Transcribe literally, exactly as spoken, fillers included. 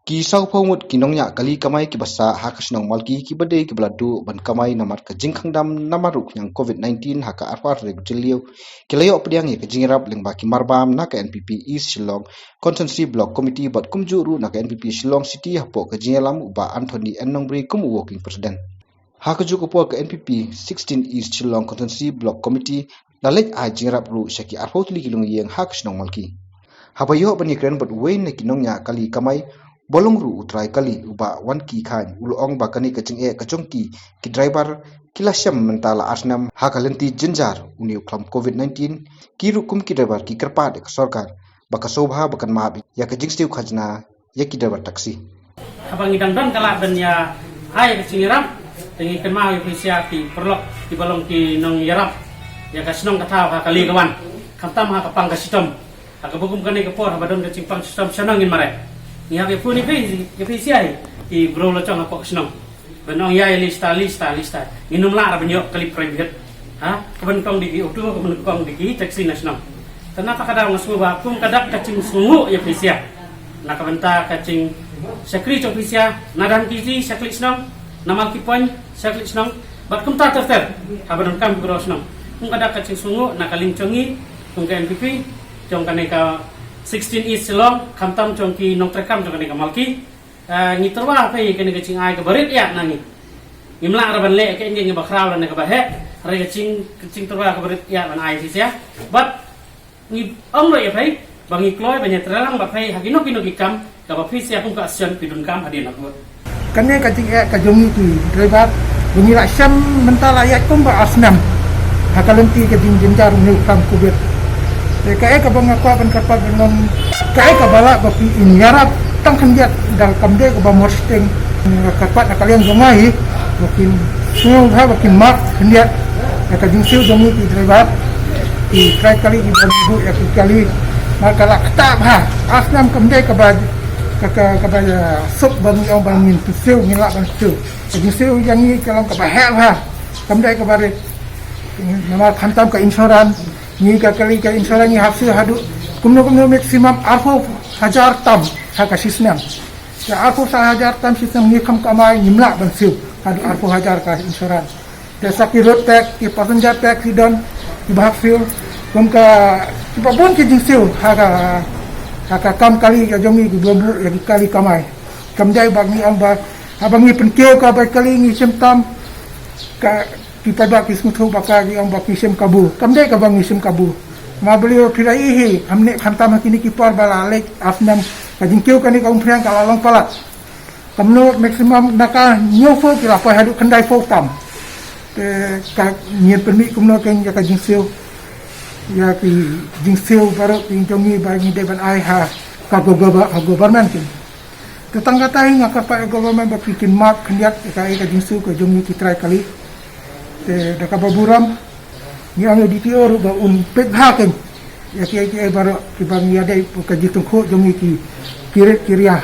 Ki saw phew ngut ki nongñiah kali kamai kiba sah ha ka shnong Malki kiba dei kiba la duh ban kamai namar ka jingkhang dam namar u khñiang covid nineteen ha ka arphew ar tarik Jylliew ki la ïoh pdiang ïa ka jingïarap lyngba ki marbam na ka N P P East Shillong Constituency Block Committee bad kumjuh ruh na ka N P P Shillong City hapoh ka jingïalam u Bah Anthony N Nongbri kum u Working President. Ha kajuh ka por ka N P P sixteen East Shillong Constituency Block Committee la leit ai jingïarap ruh sha ki arphew tylli ki longïing ha ka shnong Malki. Haba ïoh ban ïakren bad uwei na ki nongñiah kali kamai ba long ruh u trai kali u Bah Wanki Khan u la ong ba kane ka jingeh ka jong ki ki driver ki la shem mynta la ar snem ha ka lynti jynjar une u khlam covid nineteen, ki ruh kum ki driver ki kyrpad ïa ka sorkar ba ka sngewbha ba kan map ïa ka jingsiew khajna ïa ki driver taxi. Haba ngi dang don ka lad ban ïa ai ka jingïarap, te ngi kynmaw ïa phi sha ki paralok kiba long ki nongïarap ïa ka shnong ka thaw ha ka liang ka wan, khamtam ha ka pang ka shitom. Ha kaba kum kane ka por haba don ka jingpang shitom shano ngin mareh? Ngi hap ïa phone ïa phi, ïa phi sha ki briew la jong hapoh ka shnong ban ong ïa, ïa lista, lista, lista. Ngin ym lah ra ban ïoh kali private. Ha? Ka ban kong di ki auto, ka ban kong di ki taxi na shnong. Te na kata ka daw nga sngewbha kum ka dak ka jingsngewnguh ïa phi sha na ka bynta ka jingshakri jong phi sha, na Dhankeji sha kali shnong, na Malki Point sha kali shnong, bad kumta ter ter haba donkam ki briew shnong. Kum ka dak ka jingsngewnguh na ka liang jong ngi kum ka N P P jong kane ka sixteen East Shillong, khamtam jong ki nongtrei kam jong kane ka Malki. Ah, ngi tyrwa phi kane ka jingai kaba rit ïa na ngi. Ngim lah ra ban leh ka, ngi ba khraw lane kaba heh, hynrei ka jing, ka jingtyrwa kaba rit ïa ban ai phi sha. Bad ngi ong ruh ïa phi ba ngi kloi ban ïatreilang bad phi ha kino kino ki kam kaba phi sha kum ka association phi donkam hadien ha kut. Kane ka jingeh ka jong ngi ki driver ba ngi la shem mynta la ïaid kumba ar snem ha ka lynti ka jingjynjar une u khlam covid. Te kaei kaba nga kwah ban kyrpad ban ong, kaei kaba lah ba phi ïarap tang khyndiat da kam dei kaba mor shiteng. Nga kyrpad na ka liang jong nga hi ba kin sngewbha ba kin map khyndiat ïa ka jingsiew jong ngi ki driver, ki trai kali kiba buh ïa ki kali. Namar ka la ktah bha, ar snem kam dei kaba, ka, ka, kaba, ïa, suk ba ngi ong ba ngin siew, ngin lah ban siew. Ka jingsiew jong ngi ka long kaba heh bha, kam dei kaba rit. Namar khamtam ka insurance, ngi ka kali ka insurance ngi hap siew haduh kumno kumno maximum arphew hajar tam ha ka shisnem. Ka arphew hajar tam shisnem ngi kham kamai, ngim lah ban siew haduh arphew hajar ka insurance. Te sa ki road tax, ki passenger tax ki don, kiba hap siew. Kum ka, kiba bun ki jingsiew ha ka, ha ka kam kali ka jong ngi kiba buh ïa ki kali kamai. Kam dei ba ngi ong ba haba ngi pynkiew ka bai kali ngi shim tam, ka ki paidbah ki sngewthuh ba ka ngi ong ba ki shim kabu. Kam dei kaba ngi shim kabu. Ma balei phi la ïohi, hamne khamtam ha kine ki por ba la leit ar snem, ka jingkiew kane ka umphniang ka la long palat. Kumno maximum na ka hynñiewphew ki la poi haduh khyndaiphew tam. Te ka ngin pynmih kumno kein ïa ka jingsiew, ïa ki jingsiew baroh ki jong ngi ba ngi dei ban ai ha ka go-, go-, ha government kein. Te tang kata hi nga kyrpad ïa government ba ki kin map khyndiat ïa ka, ïa ka jingsiew ka jong ngi ki trai kali. Te da kaba burom ngi ong ïa D T O ruh ba un peit bha kein ïa ki, ïa ki baroh kiba ngi ïadei ka jingtyngkhuh jong ngi ki, ki rit ki ria.